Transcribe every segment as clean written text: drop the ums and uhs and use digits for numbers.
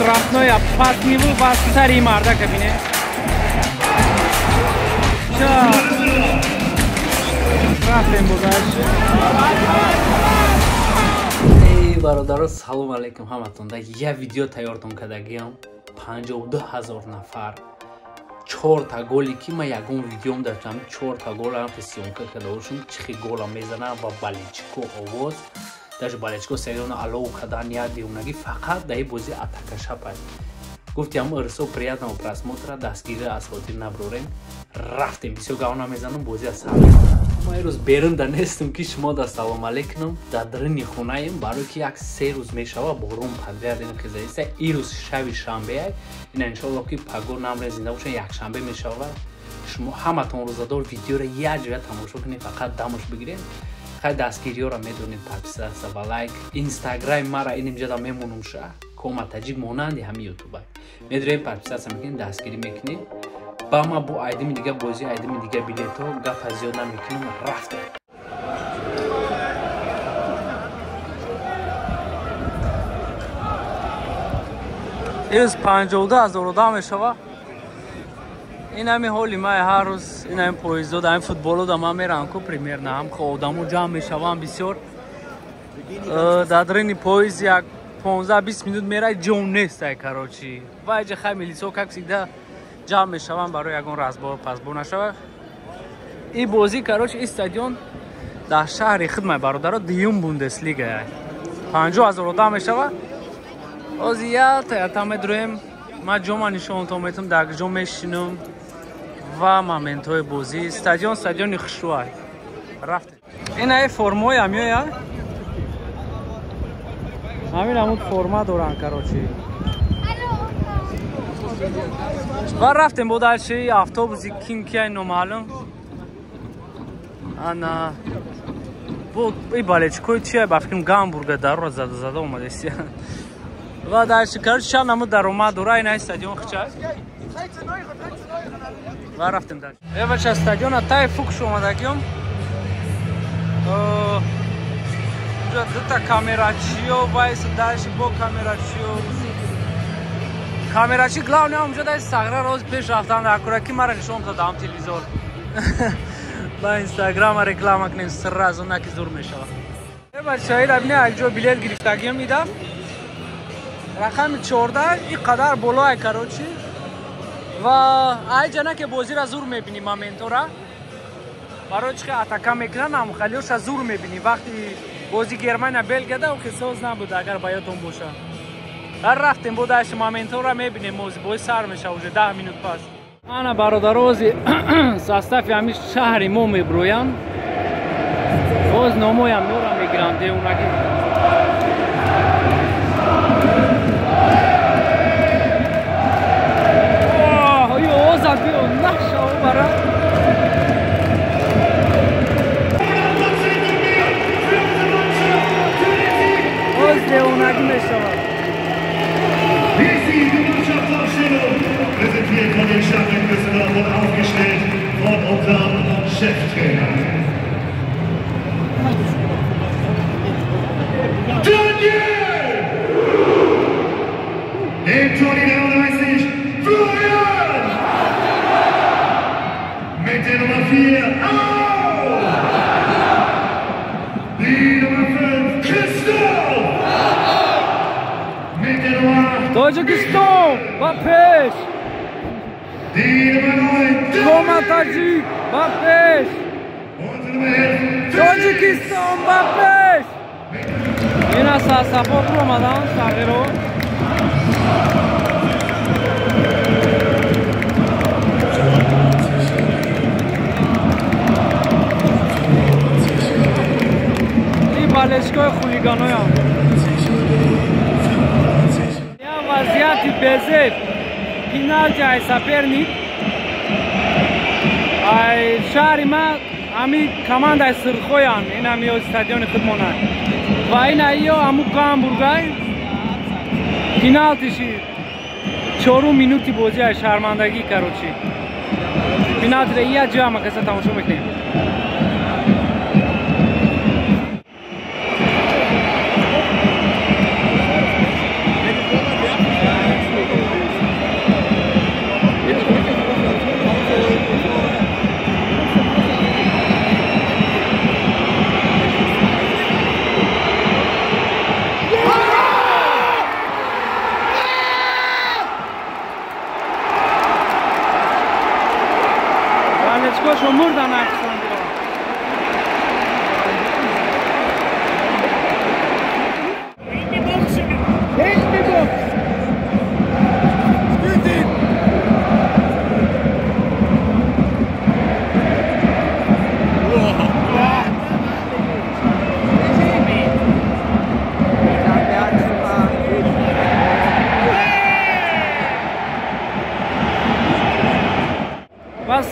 Штрафной пас ниву ва сари марда кабине. Рафтем бозаш. Эй бародаро, салом алейкум ҳаматонда. Я видео тайёртон кардагиам. 52 000 нафар. Чорта голи ки ман ягон видеом даштам, чорта голам ки съёмка карда бошум, чихи гола мезанам ва болельщико овоз. Даже болельщико стадиона алов кардан як девонагӣ фақат дар ин бозӣ атака шапад. Гуфтиам ирсо приятного просмотра, дастгирӣ аз хотир наброрем. Рафтем, бисёр гав намезанам, бозӣ аз сар. Ман ирӯз берун да нестам ки шумо да салом алейкунам, дар даруни хонаем, барои ки як се рӯз мешава борон подряд ин хизаиста. Ирӯз шаби шанбеа, ина иншоалло ки паго намре зинда боша, якшанбе мешава. Шумо ҳаматон рӯзадор видеоро як ҷоя тамошо кунед, фақат дамош бигиред. Хай дастгириёро медонед, подписаться ва лайк. Инстаграми мара ин инҷода мемонум ша. Кома таҷик монанди ҳами ютуба. Медорем подписаться мекунед, дастгирӣ мекунед. Ба ма бо айдими дига бозӣ, айдими дига билетҳо гапа зиёд намекунам, рафтем. Ирӯз 52 000 одам мешава. Ин ҳами ҳоли май ҳар рӯз, ин ҳами поездо, ҳами футболо да ман мерам ку примерно ҳам одамо ҷамъ мешаванд бисёр. Дар дарини поезд як 15-20 минут мерай, ҷон нест ай короче. Ва иҷа хай милисо как всегда ҷамъ мешаванд барои ягон разбор пасбор нашава. Ин бозӣ короче ин стадион дар шаҳри хидмай бародаро дуюм Бундеслига. 50 000 одам мешава. Ҳозир як таята медроем, ман ҷома нишонтон метавам, дар ҷо мешинам ва моментҳои бозӣ. Стадион стадиони хушрӯай. Рафтем. Ин ай формаҳои ҳамиёя. Ҳамин ҳамун форма доранд короче. Ва рафтем бо дальше автобуси ким кияй номаълум. Ана бо и болельщикои чия ба фикрам Гамбурга дарура зада зада омадесия. Ва дальше короче чанд намуд даромад дора ин ай стадион хичай. Ва рафтем дальше. Э бача стадиона тай фукш омадагиём. Уҷа дута камерачиё вайс дальше бо камерачиё. Камерачи главный ҳам унҷа дай сагра роз пеш рафтан дар кура ки мара нишон дод ҳам телевизор. Ба инстаграма реклама кунем сразу наки зур мешава. Э бача ира бина як ҷо билет гирифтагиём ида. Рақами 14 ин қадар болоай короче. Ва айҷа на ки бозиро зур мебинӣ моментора. Барои чи атака мекунанд, ҳамхалиёша зур мебинӣ. Вақти бози Германия Белгияда охи соз набуд, агар ба ёдтон боша. Рафтем бо дальше моментора мебинем, бози бози сар мешава уже 10 минут пас. Ана бародарози состави ҳами шаҳри мо меброянд. Боз номоям ёра мегиранд девонагӣ. Овозам биё нашава бара. Боз девонагӣ мешавад. Die Mannschaftsaufstellung, präsentiert von den Stadtwerken Düsseldorf und aufgestellt von unserem Cheftrainer. Daniel! Im Tor die 33, Florian! Mit der Nummer 4, Au! Die Nummer 5, Christoph! Mit der Nummer 8, Тоҷикистон ба пеш! Die Nummer 9, Кома таҷик ба пеш! Und die Nummer 11, Тоҷикистон ба пеш! Ина сасафо омадан сағиро. Ин болельщикои хулиганоям. Я вазъияти безеб. Пеналти ай соперник. Ай шаҳри ма ҳами командаи сирхоянд. Ин ҳами стадиони худмонанд. Ва ин айё ҳаму Гамбургай. Пеналтиши чорум минути бозӣ ай шармандагӣ короче. Пеналтиро як ҷо ҳама каса тамошо мекунем.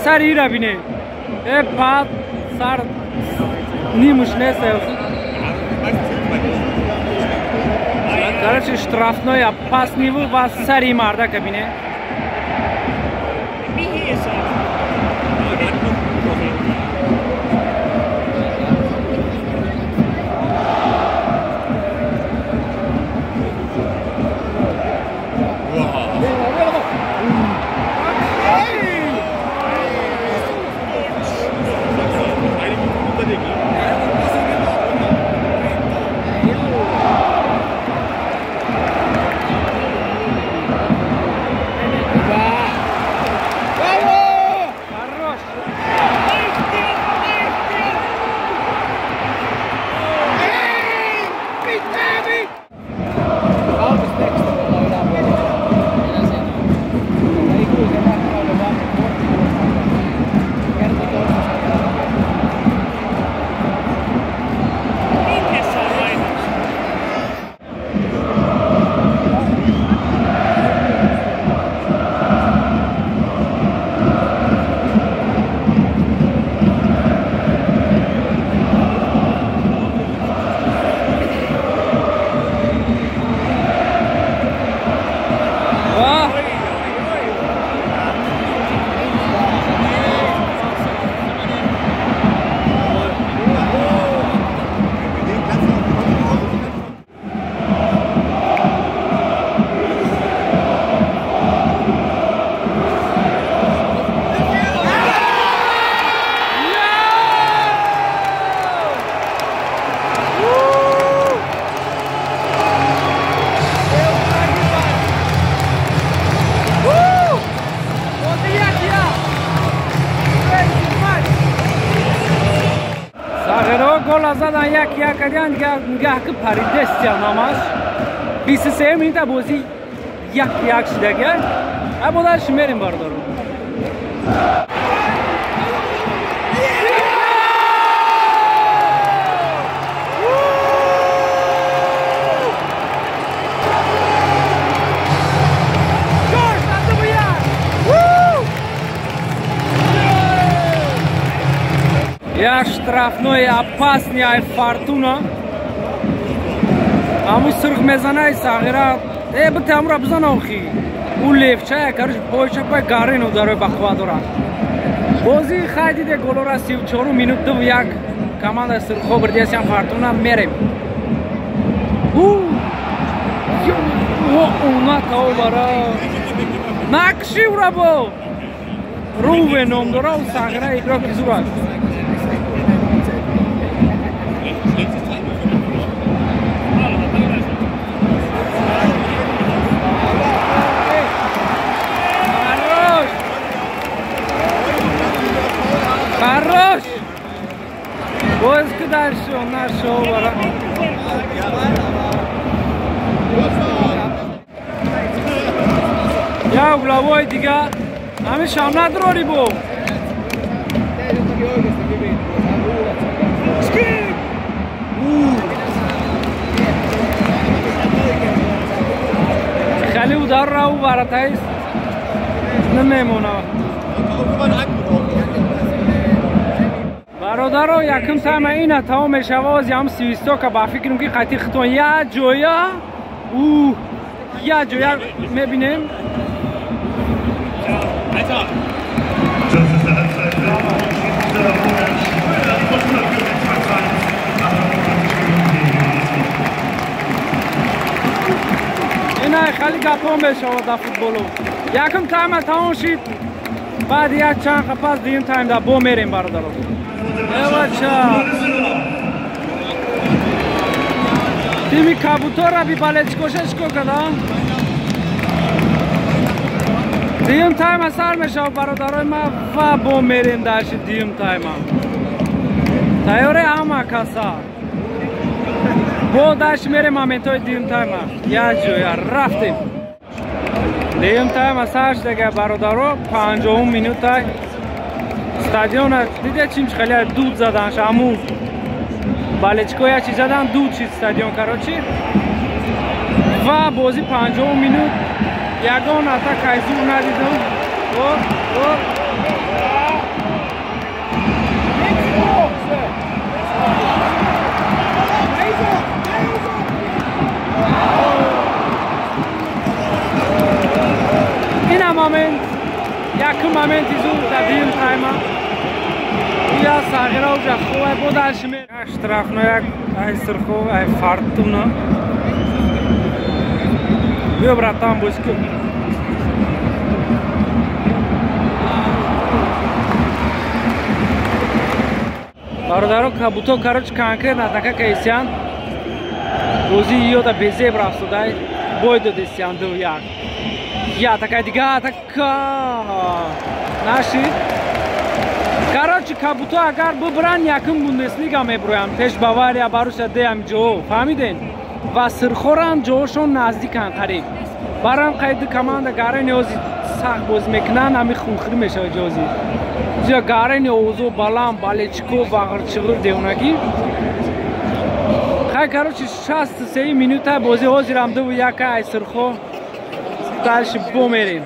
Сари ира бине. Э пад сар нимуш нест. Короче, штрафной опасный ва сари мардака бине. Задан як як кардиан нигаҳ ки паридестия намаш 23 минута бозӣ як як шидагия. Абодаш мерем бардору. Я штрафной опасный ай Фортуна. Аму сурх мезанай сағира. Э бите амра бизан охи. У левча короче пойча пой гарин ударой ба қувва дорад. Бозӣ хай диде голора 34 минут 2-1 команда сурхо бурдиясян Фортуна мерем. У уна таобара. Накши урабо. Руве ном дора у сағира игрок зурат. Хорош! Боз дальше он нашел. Я угловой дига. Ами шам надрори бо. Хали удар рау варатайс. Намемона. Бародаро, якум тайма ина тамом мешава, ози ҳам свистока ба фикрам ки қатъи хитон як ҷоя у як ҷоя мебинем. Ина хали гапон мешава дар футболу. Якум тайма тамом шид, баъди як чанд пас дуюм тайм да бо мерем бародаро. Эвача. Тими кабутора би балечкоша чико када? Дуюм тайма сар мешава бародарои ма ва бо мерем даши дуюм тайма. Тайёре ҳама каса. Бо даши мерем моментҳои дуюм тайма. Як ҷоя рафтем. Дуюм тайма сар шудага бародаро 50 минута. Стадиона диде чим хеле дуд задан шаму балечко як чиз задан дуд шид стадион короче ва бозӣ 50 минут ягон атака зур надидам. О, о. Дальше ме штрафной ай сырхо ай Фортуна. Биё, братан, бозӣ кун. Бародаро, кабуто, короче, конкретно атака кайсян. Бозӣ ёда безеб рафтудай. Бой додесян 2-1. Я такая дига атака. Наши. Короче, кабуто агар бубран якум Бундеслига меброян. Пеш Бавария, Боруссия деам ҷо. Фаҳмиден? Ва сирхорам ҷоошон наздикан қариб. Барам қайди команда гарени ози сахт бозӣ мекунанд, ҳами хунхӯрӣ мешавад ҷози. Зиё гарени овозо баланд, балечико, вағирчиғир девонагӣ. Хай, короче, 63 минута бозӣ ҳозирам 2-1 ай сирхо. Дальше бомерем.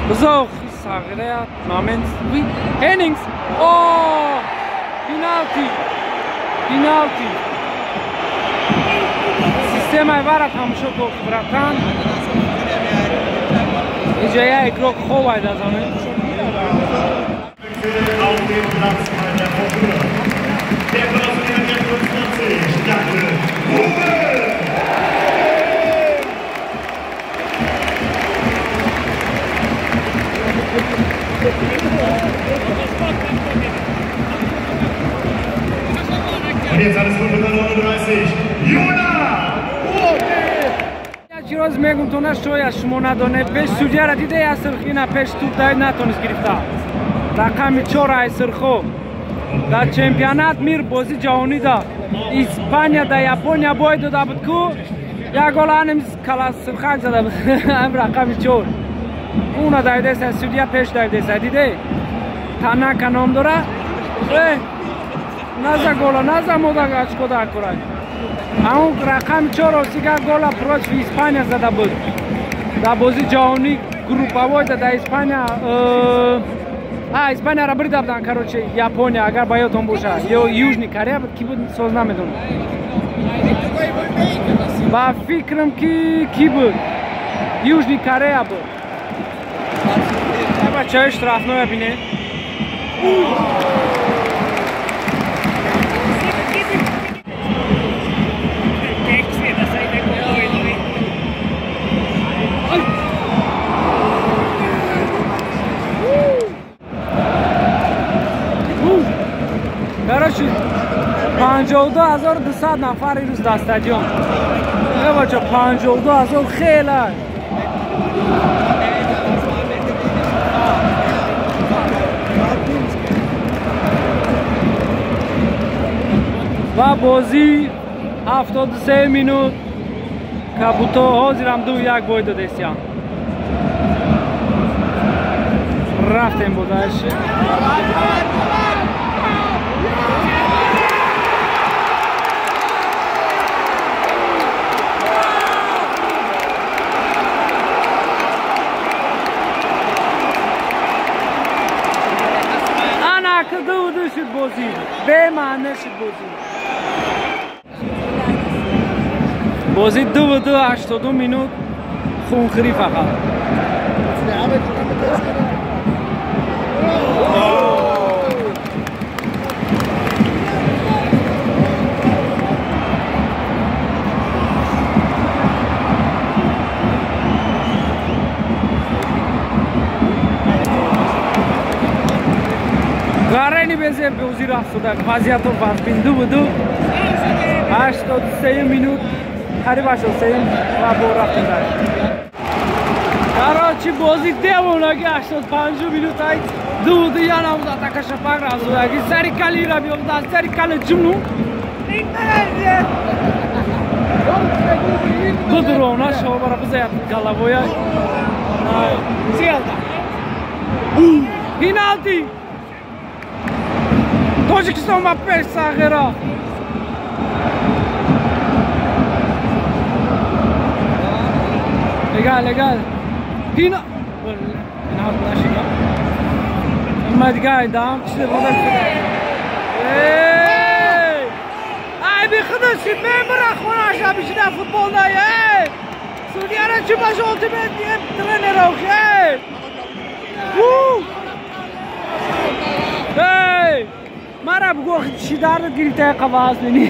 Бизох сағира момент. Хеннингс. О! Пеналти. Пеналти. Системаи вара тамошо кун, братан. Инҷа як игрок хоб айда замин. Auf dem Platz bei der Fortuna. Der Brasilianer der 25, Daniel Rubel. Und jetzt alles Gute 39, Jona! Чироз мегум то нашоя шумо надоне пеш судьяра диде я сирхина пеш туп дай натонист гирифта. Рақами 4 ай сирхо. Дар чемпионат мир бозӣ ҷаҳонӣ да Испания да Япония бой дода буд ку як гол аним кала сирхак зада буд. Ам рақами 4. Уна дайдеса судья пеш дайдеса диде. Танака ном дора. Наза гола, наза мода очко да курай. Ам рақами 4 осига гола против Испания зада буд. Дар бозӣ ҷаҳонӣ групповой да Испания Испанияро брида буданд, короче, Япония, агар ба ёдтон бошад. Ё Южный Корея буд, ки буд, соз намедонам. Ба фикрам ки буд? Южный Корея буд. Бачаи штрафноя бинед. Короче, 52200 нафар имрӯз дар стадион. Э бача, 52000 хеле. Ва бозӣ 73 минут кабуто ҳозирам 2-1 бой додесиям. Рафтем бодаш. Шуд бозӣ бемаъне шуд бозӣ. Бозӣ 2-2 82 минут хунхӯрӣ фақат. Гарени безеб бозӣ рафт шуда вазъиятро вазбин 2-2 83 минут қариб 83 ва бо рафтем дар. Короче, бозӣ девонаги 85 минут ай 2-2 янам атака шапак рафт шудаги сари калира биёфта сари кали ҷумну Будурона шобара бизаят головоя. Пеналти! Тоҷикистон ба пеш сағира. Легал, легал. Пеналти нашида. Ма дига айдам, чизе бода шуда. Эй! Ай би худаш мемра хонаша бишина футбол най. Эй! Судьяра Чӣ ба жёлтый медиҳем тренера охе? Эй! Мара бугӯ, чӣ дардат гирифта, қаваз бини.